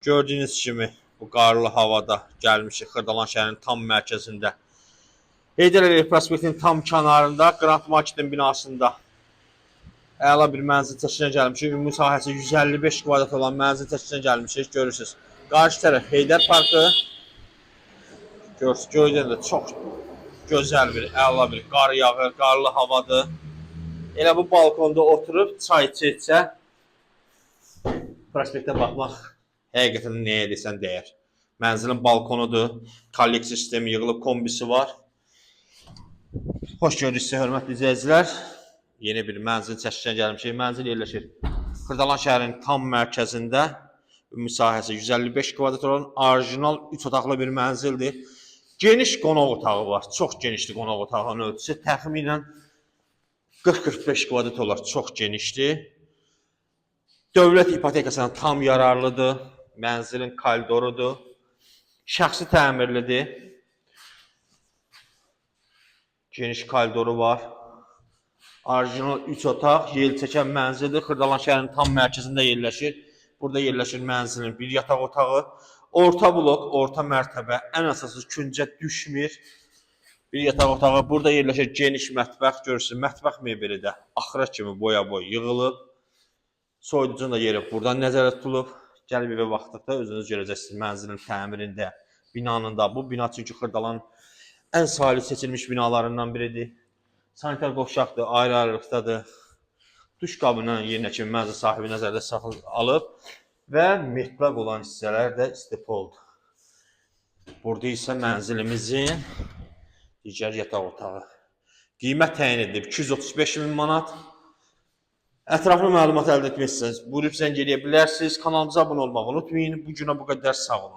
Gördüyünüz kimi bu qarlı havada gəlmişik Xırdalan şəhərinin tam mərkəzində. Heydər Əliyev prospektinin tam kənarında, Grand Marketin binasında əla bir mənzil çəkisinə gəlmişik. Ümumi sahəsi 155 kvadrat olan mənzil çəkisinə gəlmişik. Görürsüz. Qarşı tərəf Heydər Parkı. Görürsüz, göydən də çox gözəl bir, əla bir qar yağır, qarlı havadır. Elə bu balkonda oturub çay içə-içə prospektə baxmaq həqiqətən nəyə desən dəyər. Mənzilin balkonudur. Kollektor sistemi yığılıb, kombisi var. Xoş gördük sizə, hörmətli izləyicilər. Yeni bir mənzil çəkisinə gəlmişik. Mənzil yerləşir Xırdalan şəhərinin tam mərkəzində. Ümumi sahəsi 155 kvadrat olan orijinal 3 otaqlı bir mənzildir. Geniş qonaq otağı var. Çox genişdir qonaq otağının ölçüsü. Təxminən 40-45 kvadrat olar. Çox genişdir. Dövlət ipotekasına tam yararlıdır. Mənzilin koridorudur. Şəxsi təmirlidir. Geniş koridoru var. Orijinal 3 otaq, yel çəkən mənzildir. Xırdalan şəhərinin tam mərkəzində yerləşir. Burada yerləşir mənzilin bir yataq otağı. Orta blok, orta mərtəbə, ən əsası küncə düşmür. Bir yataq otağı. Burada yerləşir geniş mətbəx. Görürsünüz, mətbəx mebeli də axıra kimi boya-boy yığılıb. Soyuducunun da yeri buradan nəzərdə tutulub. Gəlib evə baxdıqda özünüz görəcəksiniz mənzilin təmirində, binanın da. Bu bina çünki Xırdalanın ən salih seçilmiş binalarından biridir. Sanitar qovşaqdır, ayrı-ayrılıqdadır. Duş qabının yerinə kimi mənzil sahibi nəzərdə alıb və metlaq olan hissələr də istipoldur. Burada isə mənzilimizin digər yataq otağı. Qiymət təyin edilib 235 min manat. Ətraflı məlumat əldə etmək istəsəniz, buyurub zəng eləyə bilərsiniz. Kanalımıza abunə olmağı unutmayın. Bu günə bu qədər, sağ olun.